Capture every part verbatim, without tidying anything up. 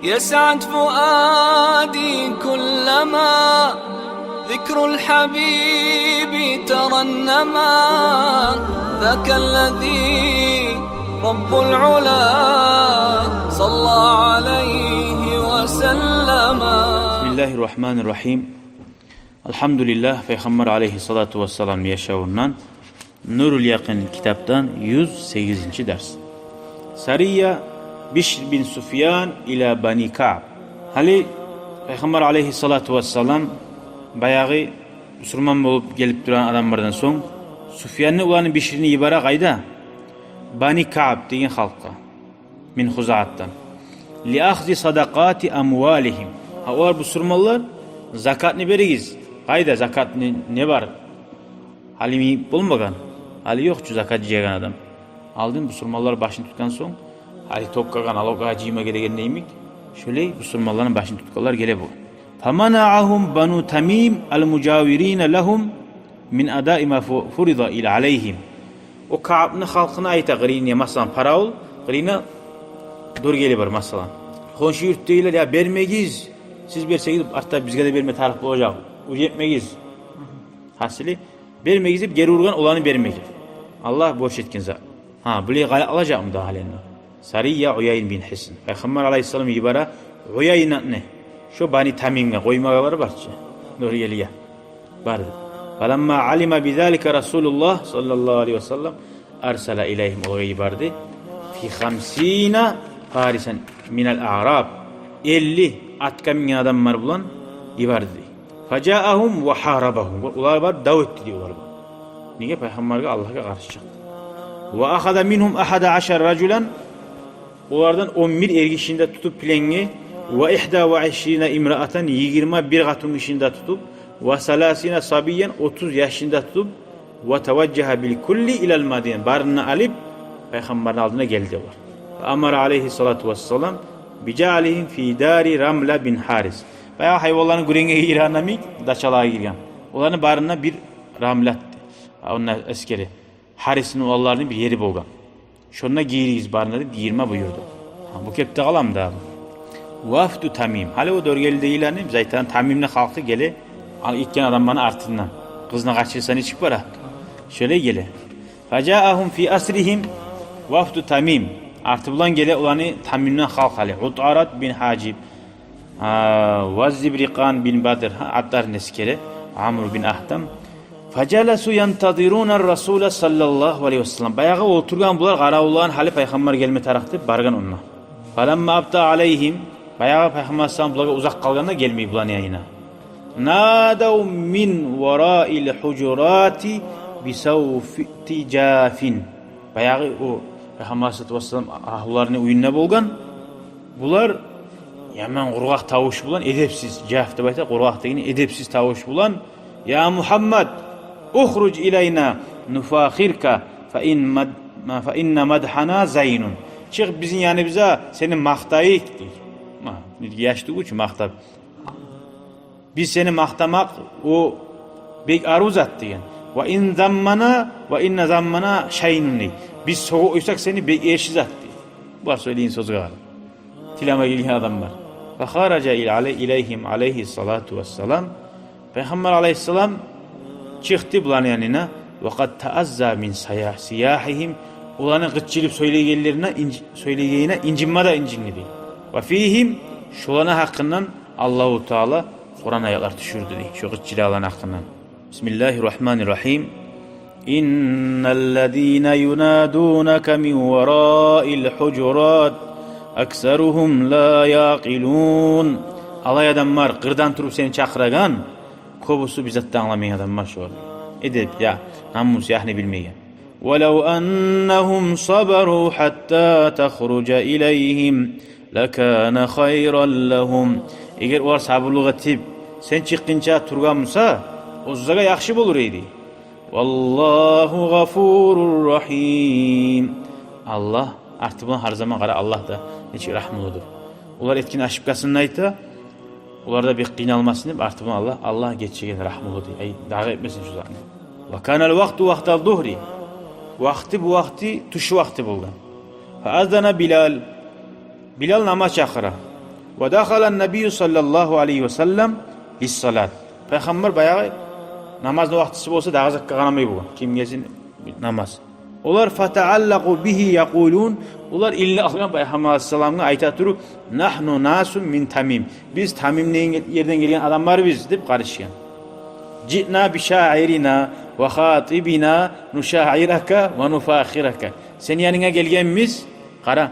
يسعد فؤادي كلما ذكر الحبيب ترنما، ذاك الذي رب العلا صلى عليه وسلم. بسم الله الرحمن الرحيم. Алгьамдулиллагь, Пайхаммар алайгьиссалату вассалам яшавундан, Нурул Якъин китапдан юз сегизинчи дарс. Сария Бишр бин Суфьян иля Бани Каъб. Гьали Пайхаммар алайгьиссалату вассалам баягъы бусурман болуп гелип турагъан адамлардан сонг, Суфьянны уланы Бишрини йибере къайда? Бани Каъб деген халкъгъа. Мин Хузаатдан. Ли ахзи садакъати амвалигьим. Гьа, олар бусурманлар, закатны беригиз. Къайда закатны, не бар? Гьали йимик болмагъан. Гьали ёкъ чу закат жыягъан адам. Алдын бусурманлар башын тутгъан сонг, гьали токъгъагъан, алогъа жыйма гелеген йимик, шолай бусурманланы башын тутгъанлар геле болгъан. Фаманаагьум Бану Тамим ал-мужавирина лагьум мин адаи ма фу-, фуриза ил алайгьим. О Каъбны халкъына айта къырыйына, масала, паравул къырыйына дёргели бар, масала. Хоншу юртдагъылар: «Я, бермегиз, сиз берсегиз, артда бизге де берме тарыкъ болажакъ, уьй этмегиз». Гьасили, бермегиз деп гери ургъан оланы бермеге. Аллагь борч этген зат. Гьа, булай къалай алажакъмы дагъы гьалинде? Сария Уяйн бин Хисн. Пайхаммар алайгьиссалам йибере Уяйнатны шо Бани Тамимге, къоймагъа бар, барчы. Дёргелиге барды. Фаламма алима бизалика Расулуллагь саллаллагьу алайгьи ва саллам арсала илайгьим, олагъа йиберди. Фи хамсина фарисан минал аъраб. Элли атгъа минген адамлар булан йиберди. Фажаагьум ва гьарабагьум. Олар бар, дав этди дей олар бар. Неге? Пайхаммаргъа, Аллагьгъа къаршы чыкъды. Ва ахаза мингьум ахада ашара ражулан. Олардан он бир эркишини де тутуп пленге, ва ихда ва ишрина имраатан, йигирма бир къатынгишини де тутуп, ва саласина сабиян, отуз яшны да тутуп, ва таважжагьа бил кулли илал Мадина, барын да алып, Пайхаммарны алдына гелди олар. Ва амара алайгьиссалату вассалам би жаалигьим фи дари Рамла бин Гьарис. Баягъы гьайванланы гюренге гиргенде йимик, дачалагъа гирген. Оланы барына бир Рамлат, онда эсгери, Гьарисни уланларыны бир ери болгъан. Шонда гиригиз барына деп, гийирме буюрду. Гьа, бу кепде къаламы дагъы? Вафду Тамим. Гьали о дёргелидегилени, биз айтагъан Тамимни халкъы геле, ал, гетген адамланы артындан. Къызны къачырса нечик бара, шолай геле. Фажаагьум фи асригьим вафду Тамим. Арты булан геле оланы Тамимден халкъ гьали. Утарат бин Гьажиб, а, ва Зибрикъан бин Бадр, гьа, атларын эсгере, Амру бин Агьтам. Фажаласу янтазируна Расула саллаллагьу алайгьи ва саллам. Баягъы олтургъан булар, къаравуллагъан гьали Пайхаммар гелме тарыкъ деп баргъан онда. Фаламма абтаъ алайгьим. Баягъы Пайхаммар саллам булагъа узакъ къалгъанда, гелмей буланы янына. Надав мин вараил гьужурати бисавти жафин. Баягъы о Пайхаммар саллаллагьу алайгьи ва саллам агьлуларыны уьюнде болгъан. Булар яман къургъакъ тавуш булан, эдепсиз, жаф деп айта, къургъакъ дегени, эдепсиз тавуш булан: «Я Мугьаммад, ухруж илайна нуфахирка, фа ин мад-, фа инна мадгьана зайнун». Чыкъ бизин яныбызгъа, сени макътайыкъ, дей. Ма, яш тюгюл чю макътап. Биз сени макътамакъ, о бек арив зат деген. «Ва ин заммана, ва инна заммана шайнун», дей. Биз сёге къойсакъ сени, бек эрши зат, дей. Булар сёйлейген сёзге къара. Тилеме гелген адамлар. Фахаража ил-, алай-, илайгьим алайгьиссалату вассалам. Пайхаммар алайгьиссалам чыкъды буланы янына. Ва къад таазза мин сая-, сияхигьим. Оланы къычырып сёйлегенлерине инж-, сёйлегенине инжинме де инжинди, дей. Ва фигьим, шоланы гьакъындан Аллагьу Таала Къуран аятлар тюшюрдю, дей, шо къычырагъанланы гьакъындан. Бисмиллагьир рагьманир рагьим. Инналлазина юнадунака мин вараил гьужурат аксаругьум ла якъилун. Алай адамлар, къырдан туруп сени чакъырагъан, кёбюсю бир зат да англамайгъан адамлар шолар. Эдеп, я, намус, ягьны билмейген. Валав аннагьум сабару гьатта тахружа илайгьим лакана хайран лагьум. Эгер олар сабурлукъ этип, сен чыкъгъынча тургъан буса, оьзлеге яхшы болур эди. Валлагьу гъафурур рагьим. Аллагь, арты булан гьар заман къара, Аллагь да нечик рагьмулудур. Олар этген ошибкасын айта, олар да бек къыйналмасын деп, арты булан Аллагь, Аллагь гечеген, рагьмулу, дей. Ай, дагъы этмесин шу затны. Ва канал вакъту вакътаз зугьри. Вакъты бу вакъты тюш вакъты болгъан. Фа аззана Билал. Билал намаз чакъыра. Ва дахала ннабийю саллаллагьу алайгьи ва саллам лиссалат. Пайхаммар баягъы намазны вакътиси болса, дагъы затгъа къарамай болгъан. Ким гелсин, намаз. Олар фатааллакъу бигьи якъулун, олар илинип алгъан Пайхаммар алайгьиссаламгъа, айта туруп: «Нагьну насун мин Тамим». «Биз Тамим деген ерден гелген адамларбыз», — деп къарышгъан. «Жиъна бишаирина ва хатибина нушаирака ва нуфаххирака». Сени янынгъа гелгенбиз, къара,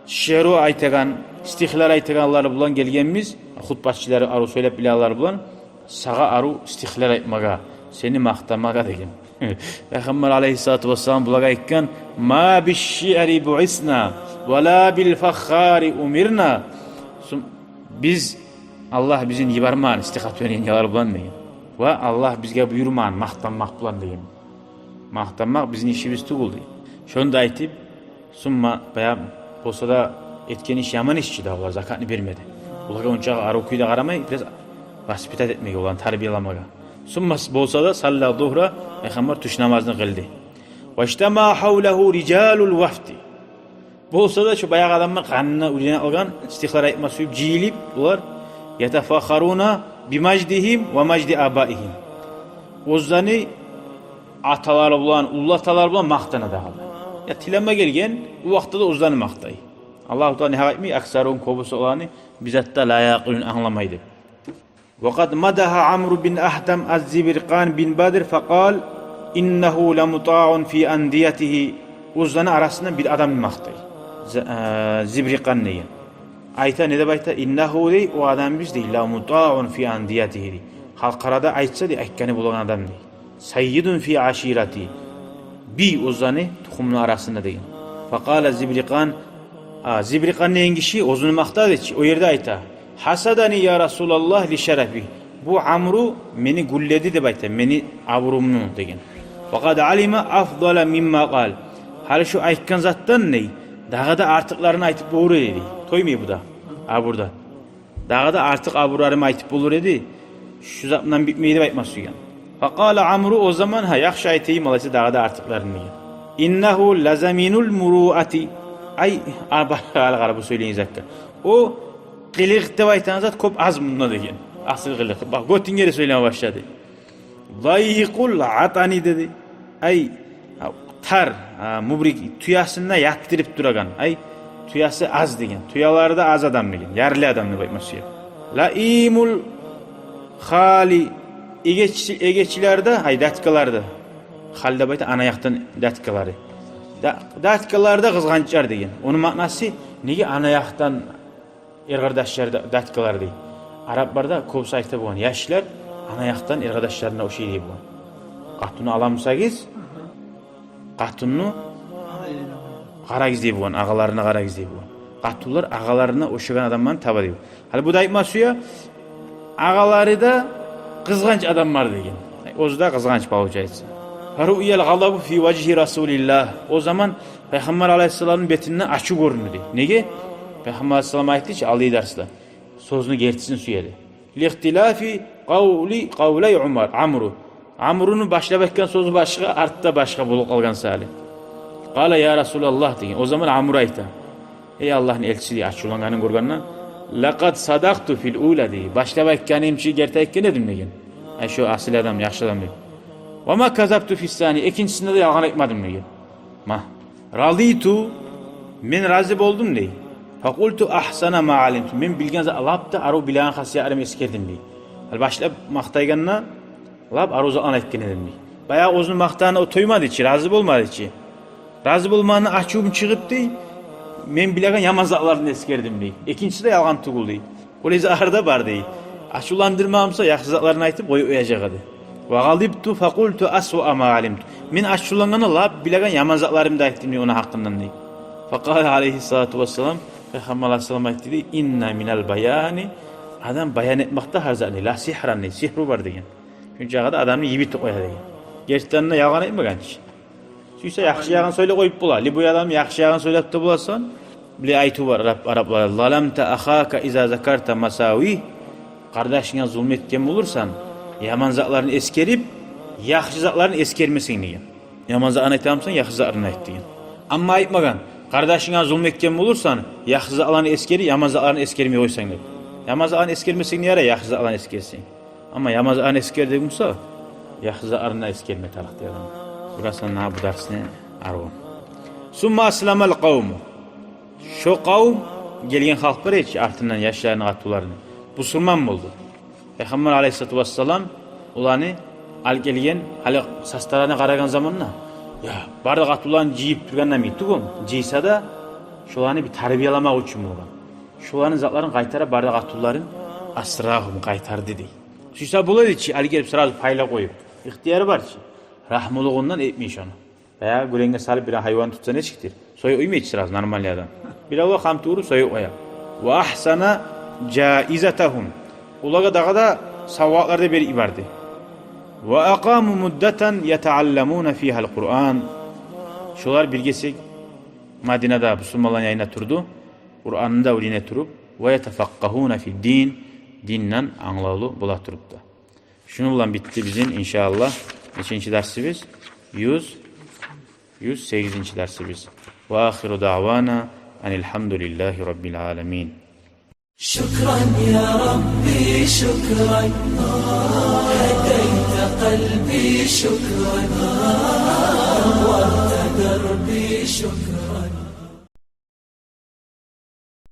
шиъру айтагъан, стихлер айтагъанлар булан гелгенбиз, хутбачылар, арив сёйлеп билегенлер булан, сагъа арив стихлер айтмагъа, сени макътамагъа деген. Пайхаммар алайгьиссалату вассалам булагъа айтгъан: «Ма бишшиъри буъисна, ва ла билфаххари умирна». Сум-, биз, Аллагь бизин йибермеген стих айтагъан булан деген. Ва Аллагь бизге буюрмагъан макътанмакъ булан деген. Макътанмакъ бизин ишибиз тюгюл дей. Шону да айтып, сумма баягъы болса да этген иш яман иш чи де, олар закатны бермеди. Олагъа ончакъы арив кюйде къарамай, бираз воспитать этмеге, оланы тарбияламагъа. Сумма с-, болса да салла зугьра, Пайхаммар тюш намазны къылды. Важтама гьавлагьу рижалул вафди. Болса да шо баягъы адамны къанына уьйренип алгъан, стихлер айтма сююп жыйылып, олар ятафаххаруна бимаждигьим ва мажди абаигьим. Оьзлени аталары булан, уллаталары булан макътана дагъы. Я тилеме гелген, о вакътиде де оьзлени макътай. Аллагьу Таала негьакъ айтмай, аксарун, кёбюсю оланы, бир зат да ла якъилун, англамай деп. Ва къад мадагьа Амру бин Агьдам аз-Зибрикъан бин Бадр факъал: «Иннагьу ламутаъун фи андиятигьи». Оьзлени арасындан бир адамны макътай. З-, э, Зибрикъан деген. Айта, не деп айта? «Иннагьу», — дей, — «о адам биз», — дей, — «ламутаъун фи андиятигьи», — дей. Халкъ арада айтса, дей, айтгъаны болагъан адам, дей. «Саййидун фи аширати». Бий оьзлени тухумну арасында деген. Факъала Зибрикъан, а, Зибрикъан деген гиши оьзюн макътады чы, о ерде айта: «Гьасадани я Расулаллагь ли шарафи». Бу Амру мени гюлледи деп айта, мени абурумну деген. Ва къад алима афдала мимма къал. Гьали шо айтгъан затдан, дей, дагъы да артыкъларын айтып болур эди, дей. Тоймай бу да абурдан. Дагъы да артыкъ абурларымны айтып болур эди. Шо затдан битмей деп айтма сюйген. Факъала Амру, о заман, гьа, яхшы, айтайым алайса дагъы да артыкъларын деген. Иннагьу лазаминул муруати. Ай, а, бакъ, гьали къара бу сёйлейген затгъа. О къылыкъ деп айтагъан зат кёп аз мунда деген. Асил къылыкъ. Бакъ, гётюнге де сёйлеме башлады. Даййикъул атани деди. Ай, тар, а, мубрик, тюесин де ятдырып турагъан. Ай, тюеси аз деген. Тюелери де аз адам деген. Ярлы адам деп айтма сюе. Лаимул хали, эгеч-, эгечлер де, ай, датькалар да. Хал деп айта ана якъдан датькалары. Да-, датькалар да къызгъанчлар деген. Ону маънасы, неге ана якъдан эркъардашлар да, датькалар дей. Арапларда кёбюсю айта болгъан, яшлар ана якъдан эркъардашларына ошай дей болгъан. Къатынны аламысагъыз, къатынны къарагъыз дей болгъан, агъаларына къарагъыз дей болгъан. Къатынлар агъаларына ошагъан адамланы таба дей болгъан. Гьали бу да айтма сюе, агъалары да къызгъанч адамлар деген. Оьзю де къызгъанч, получается. Фаруиял гъадабу фи важгьи Расулиллагь. О заман Пайхаммар алайгьиссаламны бетинде ачув гёрюндю дей. Неге? Пайхаммар алайгьиссалам айтды чы алдагъы дарсда, сёзню гертисин сюеди. Лихтилафи къавли, къавлай Умар, Амру. Амруну башлап айтгъан сёзю башгъа, артда башгъа болуп къалгъан саялы. Къала: «Я Расулаллагь», — деген. О заман Амру айта: «Эй Аллагьны элчиси, — дей, ачувлангъанын гёргенде, — лакъад садакъту фил ула, — дей. — Башлап айтгъаным чы герти айтгъан эдим, — деген. — Ай, шо асил адам, яхшы адам, — дей. — Ва ма казабту фиссани, экинчисинде де ялгъан айтмадым, — деген. — Ма. Радиту, мен рази болдум, — дей. — Факъулту агьсана ма алимту. Мен билген за-, лап да арив билеген хасиятларымны эсгердим, — дей. — Гьали башлап макътайгъанда лап арив затланы айтгъан эдим, — дей. — Баягъы оьзюню макътавуна о тоймады чы, рази болмады чы. Рази болмагъандан ачувум чыгъып, — дей, — мен билеген яман затларын эсгердим, — дей. — Экинчиси де ялгъан тюгюл, — дей. — Олай затлар да бар, — дей. — Ачувландырмагъан буса, яхшы затларын айтып къоюп къояжакъ эди. Ва гъадибту факъулту асваа ма алимту. Мен ачувлангъанда лап билеген яман затларымны да айтдым, — дей, — ону гьакъындан», — дей. Факъала алайгьиссалату вассалам, Пайхаммар алайгьиссалам айтды дей: «Инна минал баяни, адам баян этмекде гьар затны, ла сигьран, — дей, — сигьру бар», — деген. Шунчагъы да адамны йибитип къоя деген. Гертиден де ялгъан айтмагъан чы. Сюйсе яхшы ягъын сёйлеп къоюп бола. Любой адам яхшы ягъын сёйлеп де боласан. Биле айтыв бар арап-, арапларда: «Заламта ахака иза закарта масавигь». Къардашынга зулму этген болурсан, яман затларын эсгерип, яхшы затларын эсгермесенг деген. Яман затларын айтамысан, яхшы затларын айт деген. Амма айтмагъан: Къардашынга зулму этген болурсан, яхшы затланы эсгерип, яман затланы эсгермей къойсанг деп. Яман затланы эсгермесенг де ярай, яхшы затланы эсгерсенг. Амма яман затланы эсгер деген буса, яхшы затланы да эсгерме тарыкъ деген. Бурасына бу дарсны аргъун. Сумма асламал къавму. Шо къавум, гелген халкъ бар эди чи, артындан яшларын, къатынларын. Бусурман болду. Пайхаммар алайгьиссалату вассалам оланы алып гелген, гьали састарына къарагъан заманда, я, бары да къатынларын жыйып тургъанда йимик тюгюл, жыйса да, шоланы бир тарбияламакъ учун болгъан. Шоланы затларын къайтара, бары да къатынларын, асрагьум, къайтарды дей. Сюйсе бола эди чи, алып гелип сразу пайлап къоюп. Ихтияры бар чы. Рагьмулугъундан этмей шону. Баягъы гюренге салып бир гьайван тутса нечикдир? Союп къоймай чы сразу, нормальный адам. Бир авлакъ хам тувуруп союп къоя. Ва ахсана жаизатагьум. Олагъа дагъы да савгъатлар да берип йиберди. Ва акъаму муддатан ятаалламуна фигьал Къуръан. Шолар бир гесек Мадинада бусурманланы янында турду. Къуръанны да уьйрене туруп, ва ятафакъкъагьуна фиддин, динден англавлу бола туруп да. Шуну булан битди бизин, иншааллагь, нечинчи дарсыбыз? Юз, юз сегизинчи дарсыбыз. Ва ахиру даъвана анил гьамдулиллагьи раббил аламин. شكرا يا ربي، شكرا. هديت قلبي، شكرا. نورت دربي، شكرا.